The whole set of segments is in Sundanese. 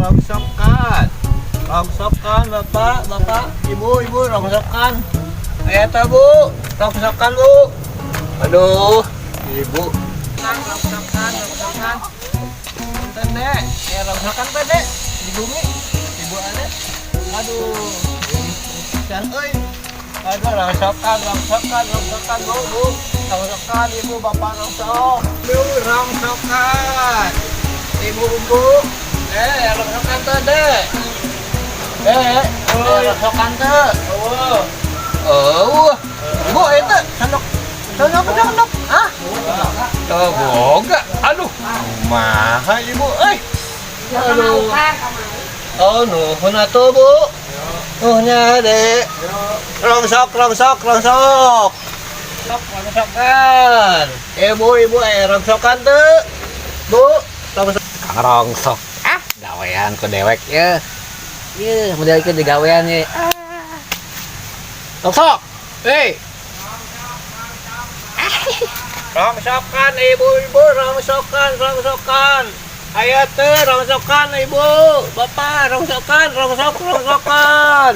Rongsokan. Rongsokan, Bapak, Bapak, Ibu, Ibu, rongsokan. Aya teh, Bu. Rongsokan, Bu. Aduh, Ibu. Rongsokan, rongsokan. Punten, Dek. Ya rongsokan teh, Dek. Di bumi. Ibu ane. Aduh. Pisan euy. Aduh, rongsokan, rongsokan, rongsokan, Bu, Bu. Rongsokan, Ibu, Bapak rongsok. Bu, rongsokan. Ibu, Bu. Eh, rongsokan teh, Dek. Eh, rongsokan teh. Oh. Oh. Bu, itu sendok. Sendok, sendok. Ah? Tuh, boga. Aduh. Kumaha Ibu euy. Aduh. Oh, nuhun atuh, Bu. Nuhunnya, Dek. Rongsok, rongsok, rongsok. Rongsok, rongsokan. Ibu, ibu, eh, rongsokan tuh. Bu, rongsok. Kang rongsok. Ah, gawean ku dewek ya. Ye, model ieu digawean ye. Ah. Rongsok. Hei. Rongsokan, ibu, ibu, rongsokan, rongsokan. Aya teh rongsokan, ibu, bapak, rongsokan, rongsok, rongsokan.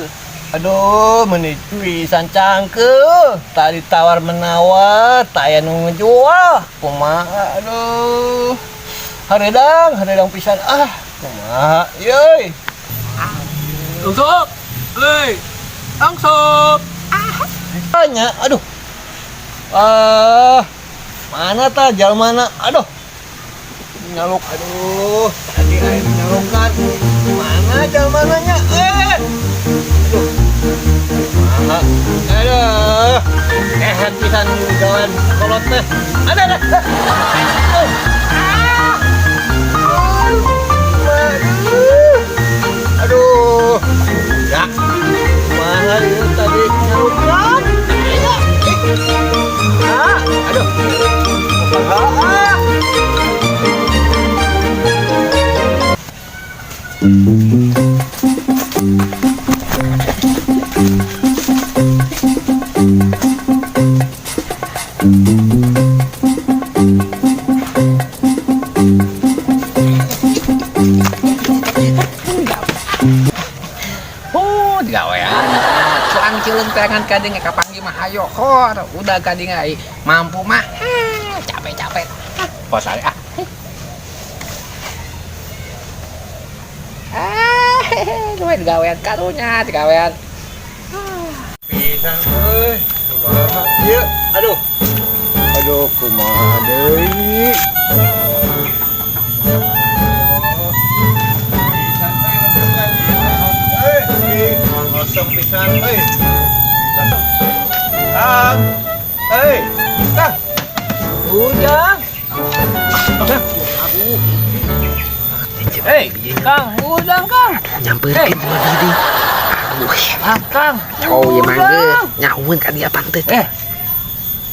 Aduh, meni pisan cangkeuh. Tadi tawar menawar, tak aya nu ngejual. Kumaha, aduh. Hareudang, hareudang pisan. Ah, kumaha, yeuy. Rongsok. Hei. Rongsok. Tanya, aduh. Ah, mana ta jalmana? Aduh. Nyaluk, aduh. Tadi aya nyalukan. Mana jalmananya? Eh. Aduh. Mana? Aduh. Kehet pisan gawean kolot teh. Ada, ada. Ah. Aduh. Aduh. Ya. Mana itu tadi nyalukan? Ah, aduh. Ah. Oh, digawean. Cuang cileung teangan ka dieu kapanggih mah hayo hor. Udah ka dieu ai mampu mah. Capek-capek. Ah, pos ah. Ah, duit digawean karunya, digawean. Pisan euy. Kumaha ieu? Aduh. Aduh, kumaha deui? Pisan euy, rongsokan ieu. Euy, kosong pisan euy. Kang. Hei, Kang. Ujang. Hei, Kang, ujang, Kang. Nyamperkeun moal di dieu. Aduh. Ah, Kang. Oh, ieu mah ge nyahueun ka dia panteut. Eh.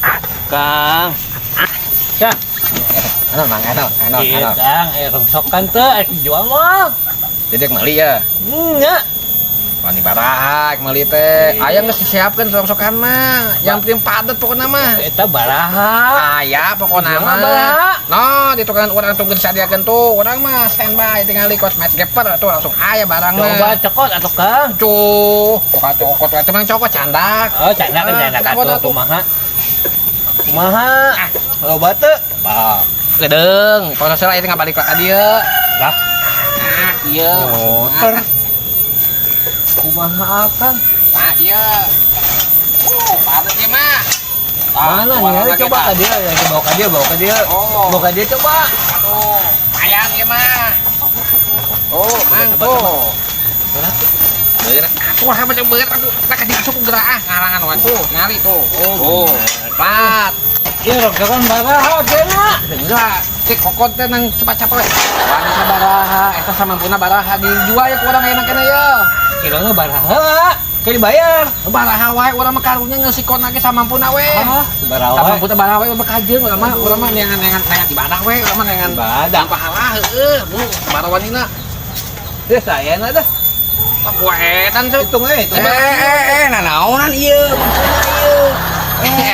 Aduh. Kang. Kang. Anu, Mang, anu, anu, Iya, anu. Kang, eh rongsokan teh, eh dijual mah. Jadi meuli ya. Nya. Wani baraha meuli teh. Aya geus disiapkeun rongsokan mah. Yang penting padet pokona mah. Eta baraha. Aya pokona Jual mah. baraha. No, di tukang urang tunggu disadiakeun tuh. Urang mah standby tinggal kosmet geper tuh langsung aya barangna. Coba cokot atuh, Kang. Cuh, cokot cokot we teman cokot candak. Oh, candak kan candak kenapa atuh tuh? Kumaha? Kumaha? Ah. Loba teu? Ba. Gedeung, kalau salah ieu ngabalik ka dieu. Lah. Ah, ieu. Motor. Kumaha, Kang? Nah, ieu. Padet ieu mah. Mana nih? Ayo coba ka dia, ya, bawa ka dia, bawa ka dia. Oh. Bawa ka dia coba. Aduh, lumayan ieu mah. Oh, mang Coba, tuh. Berat. Berat. Atuh ah macam berat atuh. Nah, ka dieu asup geura ah, ngarangan we tuh, ngali tuh. Oh, Oh, bener. plat. Iya, rongsokan baraha kena. Enggak, cek kokot teh nang cepat-cepat we. Wani sabaraha, eta samampuna baraha dijual ya ku urang ayeuna keneh ya. Kilona baraha. Kayak dibayar. Baraha wae urang mah karunya ngeusikon lagi samampuna we. Ah, baraha wae. Samampuna baraha we bekajeun urang mah neangan-neangan neangan ibadah we, urang mah neangan Ibadah. Pahala heueuh, Bu, baraha wanina. Ya saya dah. Kuetan tuh. Hitung hitung. Nah naonan ieu, maksudna ieu.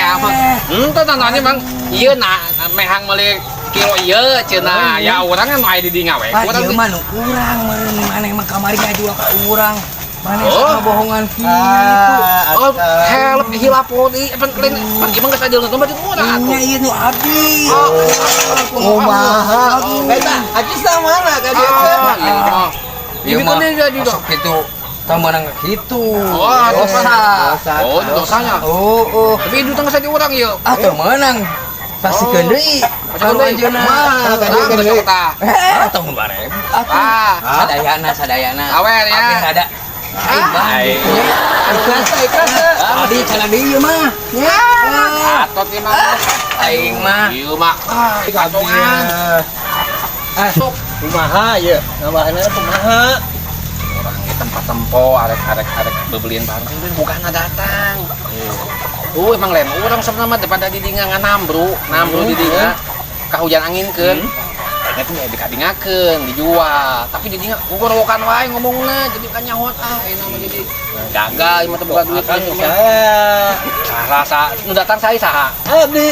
Apa? Henteu tandanya Bang. Ieu nah mehang meuli Kilo ieu cenah. Ya urang kan aya di dinya we. Ah, Urang ieu mah nu kurang meureun maneh mah kamari ngajual ka urang. Maneh Oh. sama bohongan kitu. Ah, Oh, help hilap di pan lain pan ieu mah geus adil nonton berarti urang atuh. Nya ieu nu abdi. Oh, Kumaha? Eta, acis mana ka dia teh? Ah, ieu mah. Ieu mah Masuk kitu. Tah meunang kitu. Oh, dosa. Dosa. Oh, dosanya. Oh, oh. Tapi itu tengah saja orang ieu. Ah, teu meunang. Pasikeun deui. Pasikeun Kalau deui. anjeunna. Mah, ka dieu Ah, kan geus deui. tah. Eh, tong 2000. Atuh. Ah, Sadayana, sadayana. Awer ya. Abdi rada. Ah, Ikhlas, Ikhlas. Abdi cenah deui ieu mah. Nya. Atot ieu mah. Aing mah. Ieu mah. Ah, katongan. Ah, kumaha ieu? Namanya kumaha? Orang di tempat tempo arek-arek arek bebelian barang kan bukan datang. Emang lem urang sebenarnya mah daripada di dinga nganambru, nambru di dinga kahujan anginkeun. Kayaknya tuh dikadingakeun, dijual. Tapi di dinga gugorowokan wae ngomongna jadi kan nyaho ah ieu mah jadi gagal ieu mah teu boga duit Akang ieu mah. saya. Saha sa nu datang saya saha? Abdi.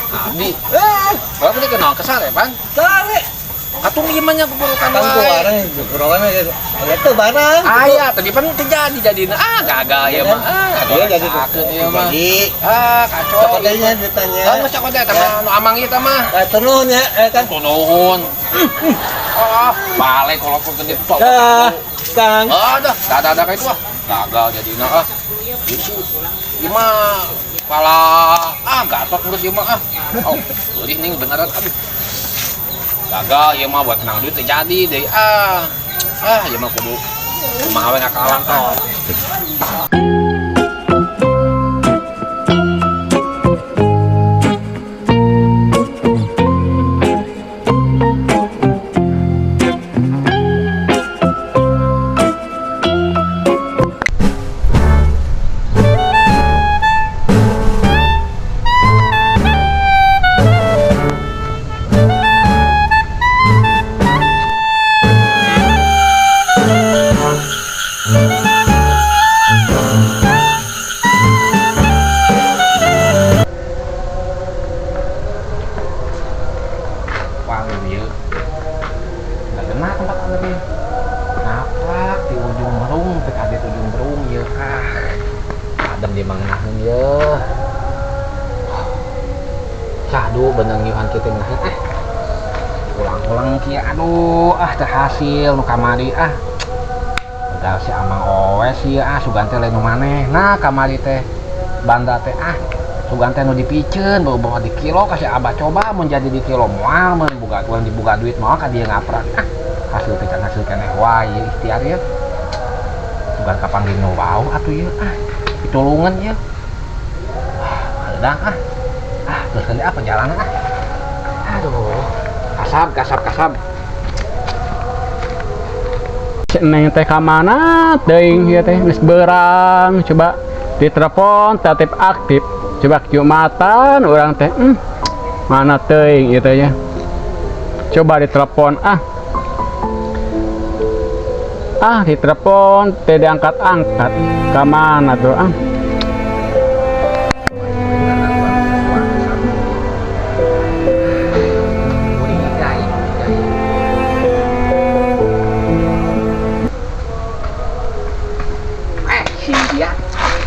Abdi. Eh, Bapak teh kenal kesal ya, Pan? sare. Katung ieu mah nya gugorowokan Kang wae. kuarang gugorowokan aya teu barang. Aya, tapi pan teu jadi jadina. Ah, gagal ya mah. Ah, Iya jadi sakeun ieu mah. Jadi Ah, kacau. sakodenya ditanya. Ah, geus sakote eta mah nu amang ieu teh mah. Eh, turun ya, eh kan. Nuhun. Ah, balik kalau ke gede tok. Dah, Kang. Ah, dah, dah dah kayak itu ah. Gagal jadina ah. Ieu sih ieu mah pala ah gatot geus ieu mah ah. Oh, geulih ning beneran aduh. Gagal ieu mah buat menang duit teu jadi deui ah. Ah, ieu mah kudu kumaha we ngakalan toh. Wah, ieu. Nggak kena tempat anda teh. Naprak di ujung berung, PKD di ujung berung ieu kah. Adem di mangenaheun ieu. Sahdu bener ngiuhan kieu teh ngeunaheun ah. Ulang-ulang kieu aduh ah teu hasil nu kamari ah. Gagal si Amang Owes ieu ah sugan teh lain nu maneh. Nah kamari teh banda teh ah sugan teh nu dipiceun bawa-bawa di kilo kasih abah coba mun jadi di kilo moal mun boga mun dibuka duit moal ka dieu ngaprak ah hasil teh can hasil keneh wae ieu ikhtiar ieu sugan kapanggih nu wau atuh ieu ah pitulungan ieu ah hadeudang ah ah terus ah perjalanan ah aduh kasab kasab kasab Si Neng teh ka mana teuing ieu teh geus beurang coba ditelepon tetep aktif coba jumatan urang teh mana teuing ieu teh nya coba ditelepon ah ah ditelepon teh diangkat-angkat ka mana tuh ah. Eh,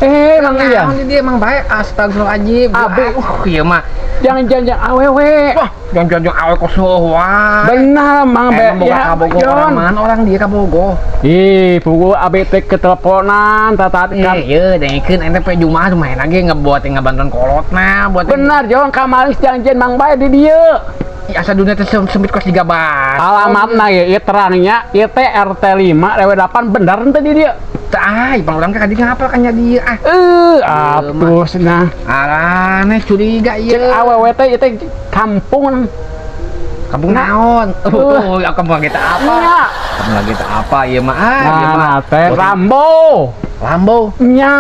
Eh, Mang Ian. naon dia emang baik astagfirullahaladzim. Abe. Ieu mah. Jangan jangan awewe. Wah, jangan jangan awe kosong wah. Benar Mang Be. Emang boga kabogo Jon. orang mana orang dia kabogo. Ih, pugu abe teh keteleponan tatat Eh, ieu dengekeun ente pe Jumat main lagi ngebuat ngebantuan kolotna buat Benar Jon kamari janjian Mang Bae di dieu. Ih, asa dunia teh sempit kos 3 bas. Alamatna ye, ieu terangnya ieu teh RT 5 RW 8 bener henteu di dieu. Teu ah, bang urang teh kadi ngapal kan nya dieu ah. Atuh cenah. Arane curiga ieu. Cek awewe teh ieu teh kampung. Kampung naon? Oh, kampung lagi teh apa? Nya. Kampung lagi teh apa ieu mah? Ah, ieu mah. Nah, teh Rambo. Rambo. Nya.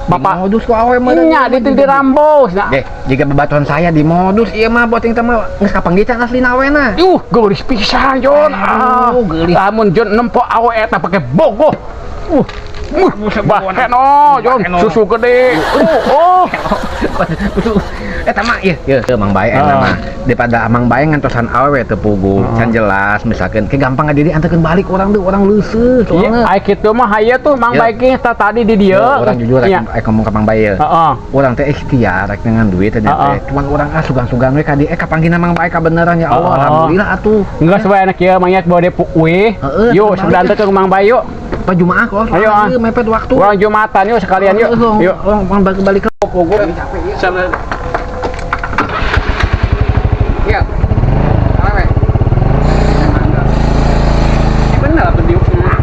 Bapak modus ku awe mah. Nya di di Rambo. Nah. Deh, jika bebatuan saya di modus ieu mah buat yang teh mah geus kapanggih can aslina awena. Geulis pisan Jon. Aduh, geulis. Lamun Jon nempo awe eta pake bogoh. Bah, Jon, susu gede. Oh, oh. Eta mah ieu, ieu Mang Bae enak mah. Daripada Mang Bae ngantosan awewe teu puguh, can jelas misalkan ke gampang di anterkeun balik orang deui, orang leuseut Iya, soalna. ai kitu mah hayu tuh Mang Ya. Bae ge tadi di dieu. Urang jujur Iya. rek ngomong ka Mang Bae ya. Heeh. Urang teh ikhtiar rek dengan duit teh Heeh. teh. Cuman urang ah sugan-sugan we ka di kapanggihna Mang Bae kabeneran ya Allah, Heeh. alhamdulillah atuh. Enggak sebae anak ieu mangyat bawa dia uih. Heeh, Yuk, balik. sebentar ke Mang Bae yuk. Pa Jumaah kok. Ayo, ah. Mepet waktu. Urang Jumatan yuk sekalian yuk. Yuk. Yuk, balik balik ke Puguh. Iya. Awewe. Bener atuh diukna.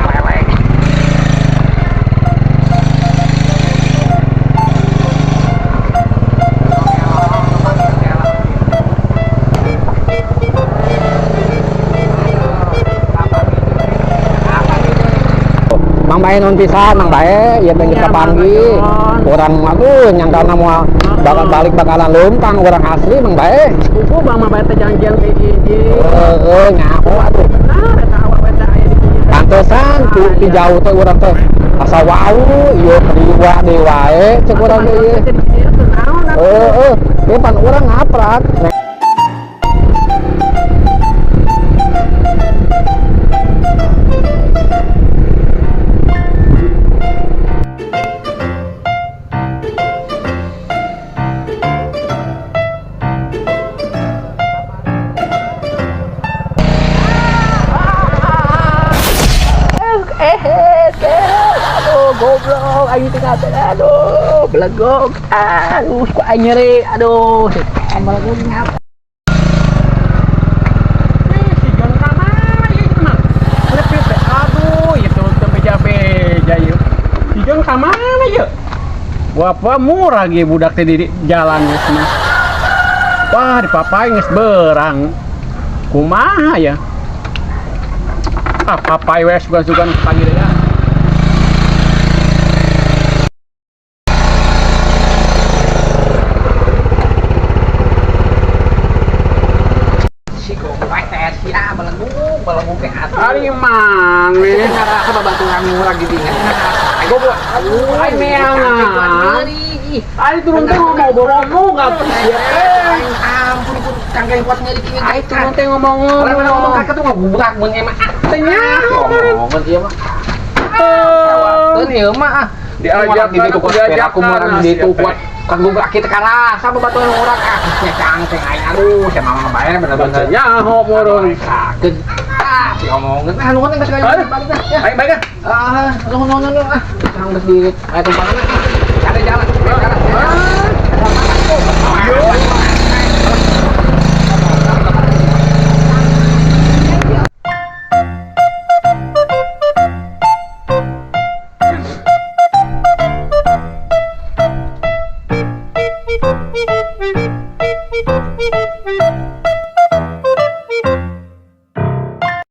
Awewe. Mang Bae non pisan, Mang Bae, ieu teh geus Iya, kapanggih. Mang Bae. Urang aduh nyangkana moal bakal balik bakalan leumpang urang asli Mang Bae. Puguh Bang Mang Bae teh janjian ke hiji. Heeh, nyaho atuh. Benar eta awewe teh aya di dieu. Pantesan ti, ti jauh teh urang teh asa wau ieu kadiwa deui wae cek urang teh ieu. Heeh, ieu pan urang ngaprak. Aduh, goblok, aing teh ngate, aduh, belegog, aduh, ku aing nyeri, aduh, setan belegog ngap. Si Jon kamana ieu mah? Lepit teh, aduh, ieu teh teu beja-beja ieu. Si Jon kamana ieu? Wah, murah ge budak teh di jalan geus mah. Wah, dipapai geus berang. Kumaha ya? Ah, papai we sugan-sugan panggil ya. Si goblok teh si ah belegug, belegug teh atuh. Ari maneh. Ngarasa babaturan urang di dinya. Goblok. Aduh, Aing neangan. Ari turun teh ngomong-ngomong atuh sia teh. Ampun pun kangkeng kuat nyeri kieu. Ari turun teh ngomong-ngomong. Orang ngomong kakek tuh ngobrak mun emang. Teh nyaho meureun. Ngomong ieu mah. Kewateun ieu mah ah. Diajakan, Di ditu kuat diajakan, aku mah di ditu siapa? kuat kan gua kita karasa babaturan urang ah nya cangkeng aing aduh sia mama bae bener-bener. Nyaho meureun. Sakeun. Ah, si omongkeun ah nuhun geus Ayo. balik dah. Ya. Ayo balik ah. Ah, nuhun nuhun nuhun ah. Kang geus di aya tumpangan.